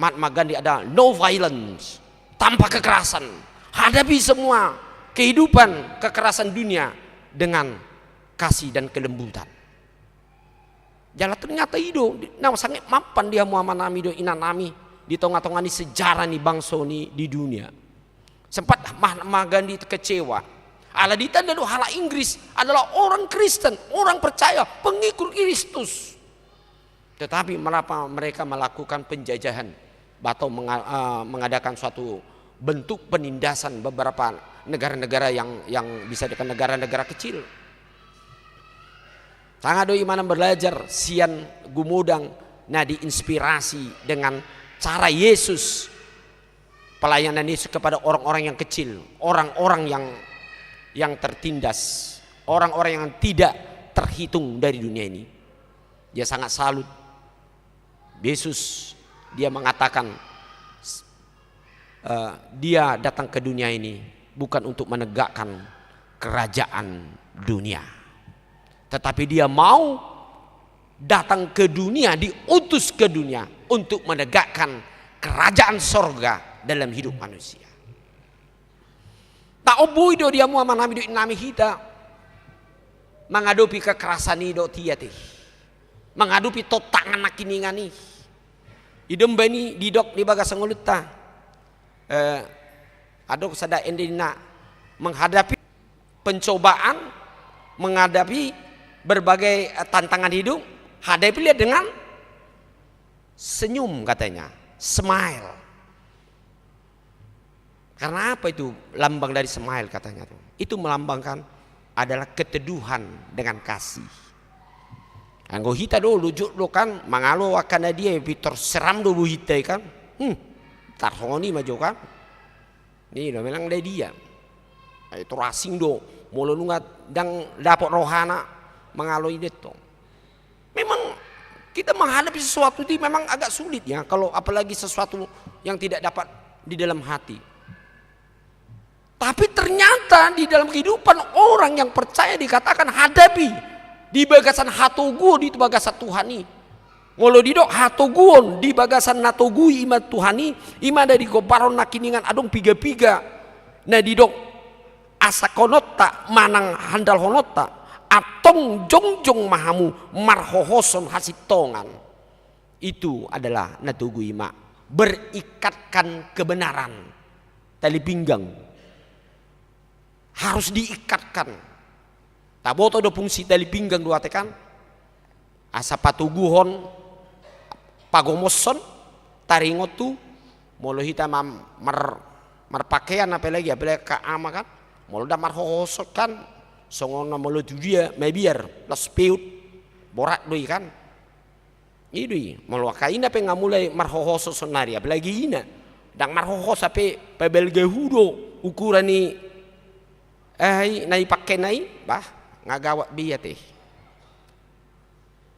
Mahatma Gandhi adalah no violence, tanpa kekerasan. Hadapi semua kehidupan kekerasan dunia dengan kasih dan kelembutan. Jala ternyata i do na sangat mampan di hamu amanami dohot inanami di tonga-tonga ni sejarah ni bangso ni di dunia. Sempat Mahatma Gandhi kecewa. Ala ditanda do halak Inggris adalah orang Kristen, orang percaya, pengikut Kristus. Tetapi mengapa mereka melakukan penjajahan atau menga-, eh, mengadakan suatu bentuk penindasan beberapa negara-negara yang, yang bisa dikatakan negara-negara kecil? Sanga do imana belajar sian gumodang na diinspirasi dengan cara Yesus, pelayanan Yesus kepada orang-orang yang kecil, orang-orang yang, yang tertindas, orang-orang yang tidak terhitung dari dunia ini. Dia sangat salut. Yesus, dia mengatakan, s-, eh, dia datang ke dunia ini bukan untuk menegakkan kerajaan dunia, tetapi dia mau datang ke dunia, diutus ke dunia untuk menegakkan kerajaan sorga dalam hidup manusia. Taon boi do di hamu amanami dohot inanami hita mangadopi kekerasan i dohot ia te, mangadopi tontangan nangkiningan i. I do umbahen i didok di bagasan ngolunta. Eh, adong sada ende ninna, menghadapi pencobaan, menghadapi berbagai, eh, tantangan hidup, hadapilah dengan senyum katanya, smile. Karena apa itu lambang dari smile katanya tuh? Itu melambangkan adalah keteduhan dengan kasih. Anggo hita do, lojot do kan, mangalo angka na dia, pintor seram do bohinta i kan. Hmm, tarsongon i ma jo kan. Ni do memang na dia. Ai, pintor asing do, molo nunga ndang dapot rohana mangalo i do tong. Memang kita menghadapi sesuatu itu memang agak sulit ya, kalau apalagi sesuatu yang tidak dapat di dalam hati. Tapi ternyata di dalam kehidupan orang yang percaya dikatakan hadapi di bagasan hatoguon di bagasan Tuhan i. Molo didok hatoguon di bagasan na togu i ima Tuhan i, ima na digombarhon nangkiningan adong piga-piga na didok asahononta manang handalhononta, antong jongjong ma hamu marhohoson hasintongan. Itu adalah na togu i ma, berikatkan kebenaran. Tali pinggang harus diikatkan. Taboto do fungsi tali pinggang do ate kan? Asa patoguhon, pagomoshon, taringot tu, molo hita mam-, mar-, marpakean apalagi, apalagi angka ama kan, molo ndang marhohoson kan, songon na molo tu dia mabiar, las peut, borat do i kan. I do i, molo angka ina pe nga mulai marhohoson sonari, apalagi ina, ndang marhohos hape pabalga hu do ukuran ni, eh, i, na ipakena i, bah, nga gawat be i ate.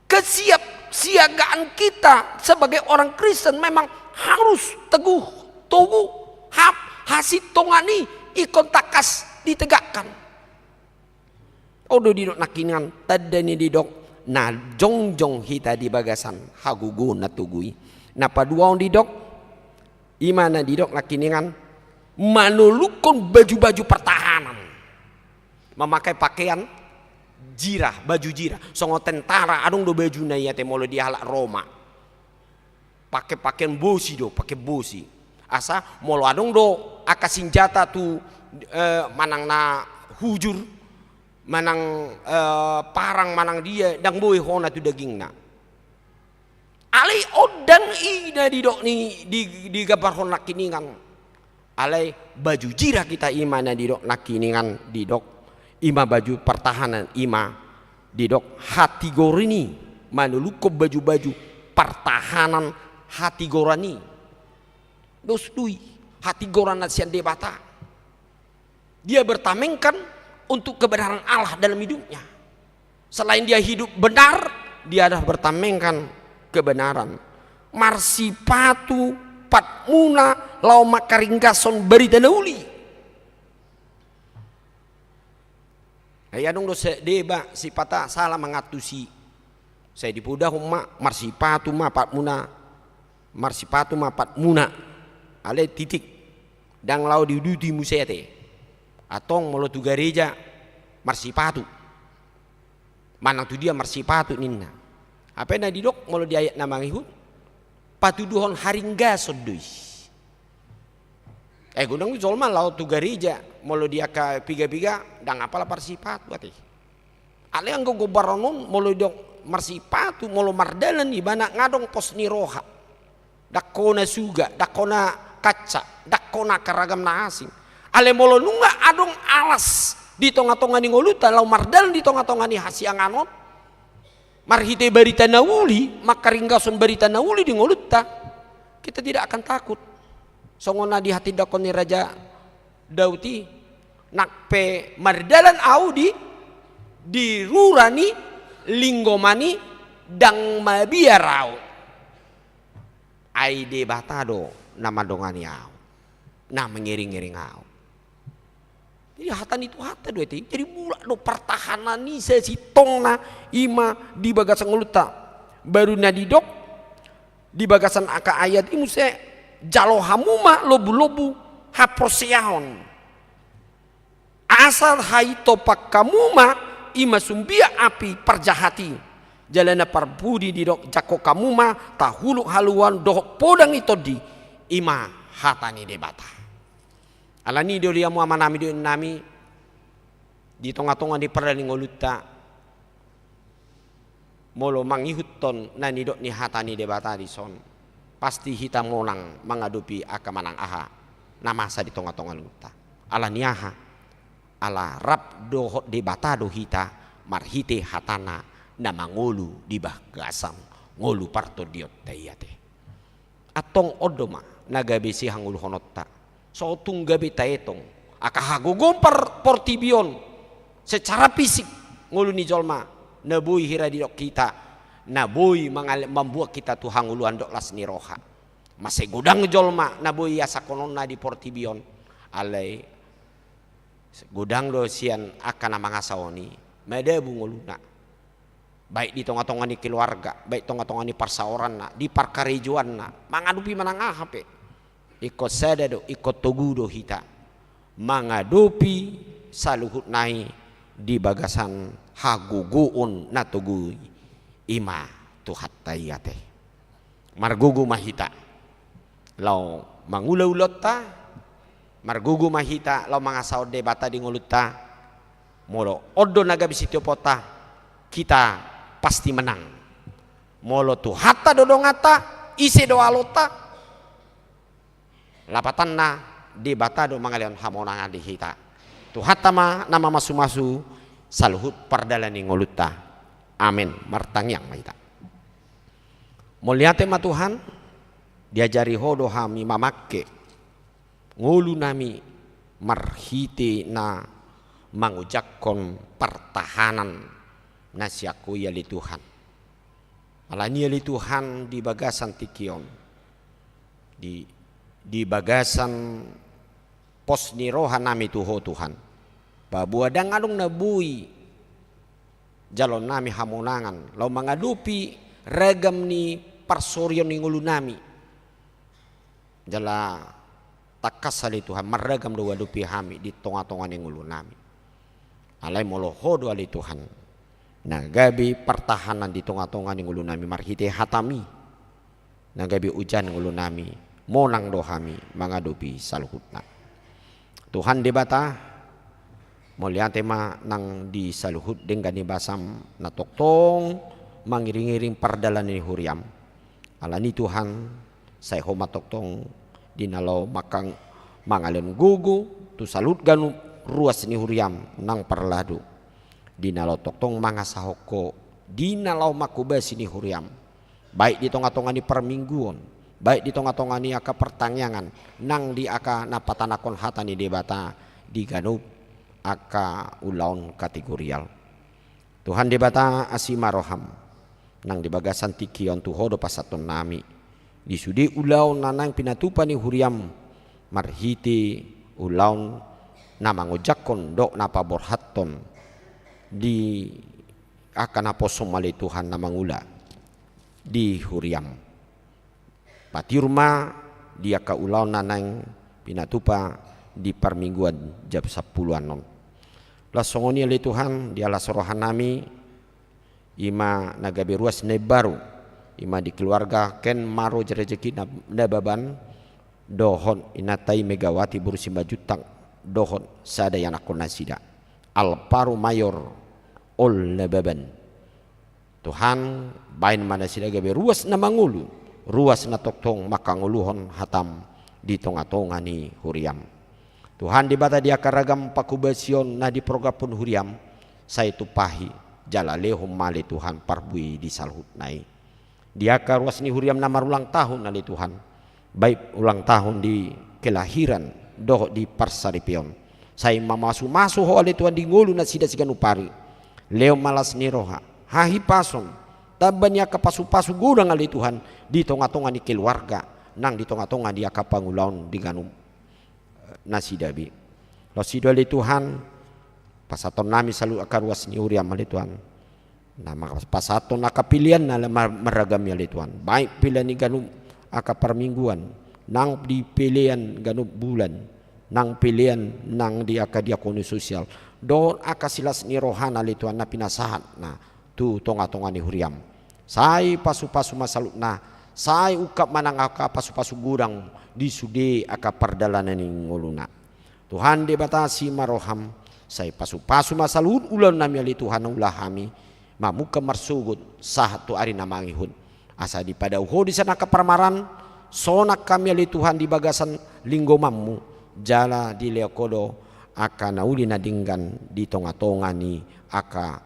Kesiapsiagaan kita sebagai orang Kristen memang harus teguh. togu, hap, hasintongan i ingkon tangkas ditegakkan. On do didok nangkiningan tanda ni didok na jongjong hita di bagasan hagogoon na togu i. Na paduahon didok, i ma na didok nangkiningan manolukhon baju-baju pertahanan. Memakai pakaian jirah, baju jirah. Songon tentara adong do bajuna i ate molo di halak Roma. Pake pakean bosi do, pake bosi. Asa molo adong do angka sinjata tu, eh, manang na hujur, manang, eh, parang, manang dia, ndang boi hona tu dagingna. Alai on ndang i na didok ni, di, digambarhon nangkiningan. Alai baju jirah hita i ma na didok nangkiningan didok. I ma baju pertahanan, i ma didok hatigoran i, manolukhon baju-baju pertahanan hatigoran i. Dos do i, hatigoran na sian Debata. Dia bertamengkan untuk kebenaran Allah dalam hidupnya. Selain dia hidup benar, dia adalah bertamengkan kebenaran. Marsipatu patmuna laho mangkaringgashon barita na uli. Ai adong do sa-, deba sipata sala mangantusi. Sai dipodahon ma, marsipatu ma patmuna, marsipatu ma patmuna. Alai titik. Ndang laho diuduti muse ate. Antong molo tu gareja marsipatu. Manang tu dia marsipatu ninna. Hape na didok molo di ayat na mangihut, patuduhon haringgason do i. Eh, godang jolma laho tu gareja, molo di angka piga-piga, ndang apala marsipatu ate. Alai anggo gombaran on, molo didok marsipatu, molo mardalan ibana nga adong pos ni roha. Ndang hona suga, ndang hona kaca, ndang hona angka ragam na asing. Alai molo nunga adong alas di tonga-tonga ni ngolunta, laho mardalan di tonga-tonga ni hasiangan on, marhite barita na uli, mangkaringgashon barita na uli di ngolunta, kita tidak akan takut. Songon na dihatindangkon ni Raja Daud i, nang pe mardalan ahu di, di rura ni linggoman i, ndang mabiar ahu. Ai Debata do na mandongani ahu, na mangiring-iring ahu. Jadi hata ni Tuhanta do ate. Jadi mulak do partahanan i sasintongna i ma di bagasan ngolunta. Baru na didok di bagasan angka ayat i muse, jalo hamu ma lombu-lombu haporseaon. Asa haitopan hamu ma i ma sumbia api parjahat i. Jala na parpudi didok, jangkon hamu ma tahulut haluaon dohot podang ni tondi, i ma hata ni Debata. Alani i do di hamu amanami dohot inanami, di tonga-tonga ni pardalan ni ngolunta, molo mangihuthon na nidok ni hata ni Debata dison, pasti hita monang mangadopi angka manang aha na masa di tonga-tonga ni ngolunta. Alani aha? Ala rap dohot Debata do hita marhite hatana na mangolu di bagasan ngolu partondionta i ate. Antong on do ma na gabe sihangoluhononta. So tung gabe taetong angka hagogoon par-, portibi on secara fisik ngolu ni jolma, na boi hira didok hita, na boi mangal-, mambuat hita tu hangoluan dohot las ni roha. Mase godang jolma na boi iasahononna di portibi on, alai godang do sian angka na mangasahon i madabu ngoluna. Baik di tonga-tonga ni keluarga, baik tonga-tonga ni parsaoranna, di parkarejoanna, mangadopi manang aha pe. Ingkon sada do, ingkon togu do hita mangadopi saluhutna i di bagasan hagogoon na togu i, i ma Tuhanta i ate. Margogo ma hita laho mangula ulaonta, margogo ma hita laho mangasahon Debata di ngolunta. Molo on do na gabe sitioponta, hita pasti menang. Molo Tuhanta do donganta, ise do alonta, lapatanna Debata do mangalehon hamonangan di hita. Tuhanta ma na mamasu-masu saluhut pardalan ni ngolunta. Amen. Martangiang ma hita. Mauliate ma Tuhan, diajari Ho do hami mamangke ngolunami marhite na mangojakhon partahanan na sian Ho i ale Tuhan. Alani i ale Tuhan, di bagasan tingki on, di di bagasan pos ni roha nami tu Ho Tuhan. Paboa ndang adong na boi jaloon nami hamonangan laho mangadopi ragam ni parsorion ni ngolu nami. Jala tangkas ale Tuhan, marragam do huadopi hami di tonga-tonga ni ngolu nami. Alai molo Ho do ale Tuhan na gabe partahanan di tonga-tonga ni ngolu nami marhite hatami, na gabe ojahan ngolu nami, monang do hami mangadopi saluhutna. Tuhan Debata, mauliate ma nang di saluhut denggan ni basam na tongtong mangiring-iring pardalanan ni huriam. Alani Tuhan, sai Ho ma tongtong di na laho mangkang-, mangalehon gogo tu saluhut ganup ruas ni huriam nang parladu, di na laho tongtong mangasahon Ho di na laho manghobasi ni huriam, baik di tonga-tonga ni parmingguon, baik di tonga-tonga ni angka partangiangan, nang di angka na patanakhon hata ni Debata di ganup angka ulaon kategorial. Tuhan Debata, asi ma roham, nang di bagasan tingki on tu Ho do pasahaton nami di sude ulaon na naeng pinatupa ni huriam marhite ulaon na mangojakhon dohot na paborhathon di angka naposom ale Tuhan na mangula di huriam. Patiur ma di angka ulaon na naeng pinatupa di parmingguan jam sampuluan on. Laos songon i ale Tuhan, di las roha nami, i ma na gabe ruas na imbaru, i ma di keluarga Ken Maroja Rejeki Na-, Nababan, dohot inanta i Megawati boru Simanjuntak, dohot sada ianakhon nasida, Alvaro Mayor Ol Nababan. Tuhan, baen ma nasida gabe ruas na mangolu, ruas na tongtong manghangoluhon hatam di tonga-tonga ni huriam. Tuhan Debata, di angka ragam panghobasion na diprographon huriam, sai tumpahi jala lehon ma ale Tuhan parbue di saluhutna i. Di angka ruas ni huriam na marulang tahun ale Tuhan, baik ulang tahun di kelahiran dohot di parsaripeon, sai mamasu-masu Ho ale Tuhan di ngolu nasida siganup ari. Lehon ma las ni roha, hahipason, tamba ni angka pasu-pasu godang ale Tuhan di tonga-tonga ni keluarga, nang di tonga-tonga ni angka pangulaon di ganup nasida be. Laos i do ale Tuhan, pasahaton nami saluhut angka ruas ni huriam ale Tuhan, na ma-, pasahaton angka pelean na mar-, marragam i ale Tuhan, baik pelean di ganup angka parmingguan, nang di pelean ganup bulan, nang pelean nang di angka diakoni sosial, dohot angka silas ni rohana ale Tuhan na pinasahatna tu tonga-tonga ni huriam. Sai pasu-pasu ma saluhutna, sai ungkap ma nang angka pasu-pasu godang di sude angka pardalanan ni ngoluna. Tuhan Debata, asi ma roham, sai pasu-pasu ma saluhut ulaon nami ale Tuhan na ulaon nami, mamungka marsogot sahat tu ari na mangihut. Asa dipadao Ho di son angka parmaraan, sonang hami ale Tuhan di bagasan linggomanmu, jala dilehon Ho do angka na uli na denggan di tonga-tonga ni angka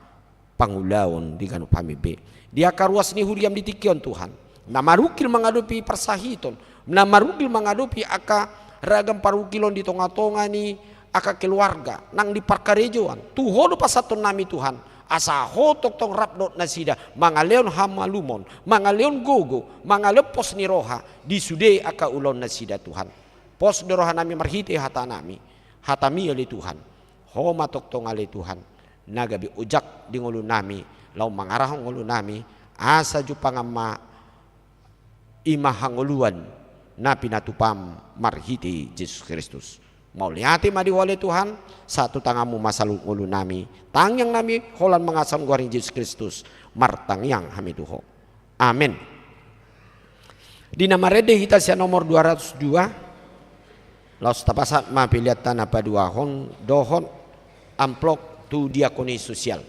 pangulaon di ganup hami be. Di angka ruas ni huriam di tingki on Tuhan, na marungkil mangadopi parsahiton, na marungkil mangadopi angka ragam parungkilon di tonga-tonga ni angka keluarga, nang di parkarejoan, tu Ho do pasahaton nami Tuhan, asa Ho tongtong rap dohot nasida, mangalehon hamalumon, mangalehon gogo, mangalehon pos ni roha di sude angka ulaon nasida Tuhan. Pos do roha nami marhite hata nami, hatami ale Tuhan. Ho ma tongtong ale Tuhan na gabe ojak di ngolu nami, laho mangarahon ngolu nami, asa jumpangan ma i ma hangoluan na pinatupam marhite Jesus Kristus. Mauliate ma di Ho ale Tuhan, sahat tu tanganmu ma saluhut ngolu nami, tangiang nami holan mangasahon goar ni Jesus Kristus, martangiang hami tu Ho. Amen. Di na marende hita sian nomor dua ratus dua, laos tapasahat ma peleanta na paduahon dohot amplop tu diakoni sosial.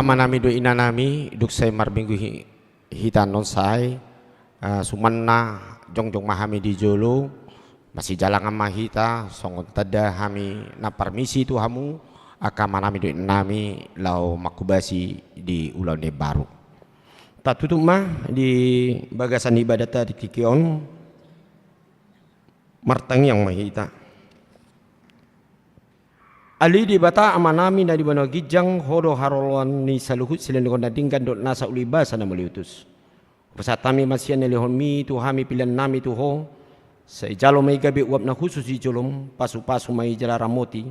Amanami dohot inanami, dung sai marminggu hi-, hita annon sai, eh, sumanna jongjong ma hami di jolo, masijalangan ma hita, songon tanda hami na parmisi tu hamu, angka amanami dohot inanami, laho manghobasi di ulaon na imbaru. Tatutup ma di bagasan ibadatta di tingki on, martangiang ma hita. Ale Debata Amanami na di banua ginjang, Ho do haroroan ni saluhut silehonlehon na denggan dohot nasa uli basa na mauliutus. Hupasahat hami ma sian na nilehonmi tu hami piliannami tu Ho, sai jalo ma i gabe uap na hushus di jolom, pasupasu ma i jala ramoti,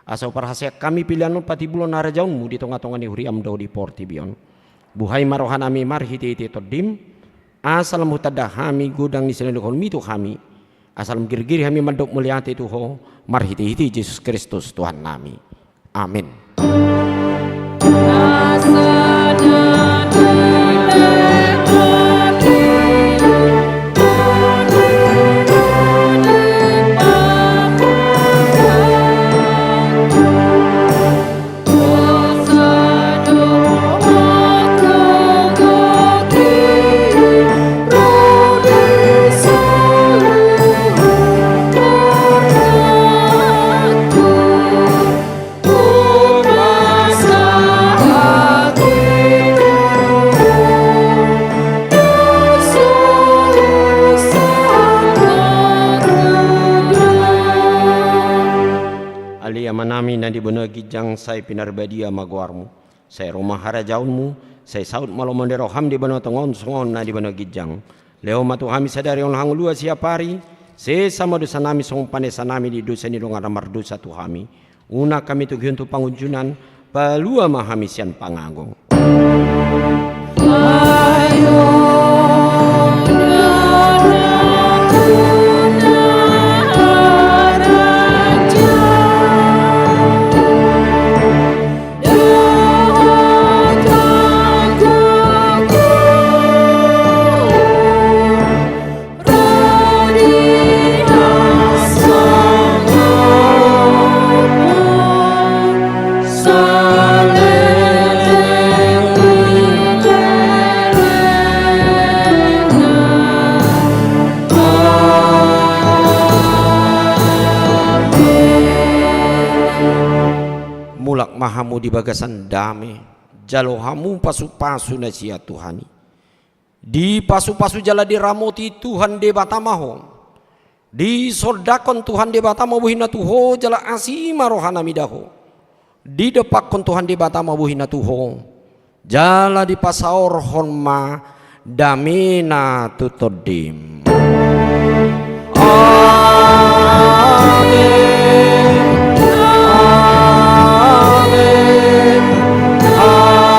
asa huparhaseang hami pilian on patibulon harajaonmu di tongatonga ni huriam dohot di portibi on. Buhai ma rohanami marhitehite Tondim, asa lam hutanda hami godang ni silehonlehonmi tu hami, asa lam girgir hami mandok mauliate tu Ho, marhitehite Jesus Kristus Tuhannami. Amen. Ale Amanami na di banua ginjang, sai pinarbadia ma goarmu. Sai ro ma harajaonmu, sai saut ma lomo ni roham di banua tonga on songon na di banua ginjang. Lehon ma tu hami sadari on hangoluan siapari, sesa ma dosanami songon panesanami di dosa ni dongan na mardosa tu hami. Unang hami togihon tu pangunjunan, palua ma hami sian pangago. Mulak ma hamu di bagasan dame, jalo hamu pasupasu na sian Tuhan i. Dipasupasu jala diramoti Tuhan Debata ma ho. Disondangkon Tuhan Debata ma bohina tu ho jala asi ma rohana mida ho. Didompakkon Tuhan Debata ma bohina tu ho. Jala dipasaorhon ma damena tu tondim. Amen. Amen. Amen.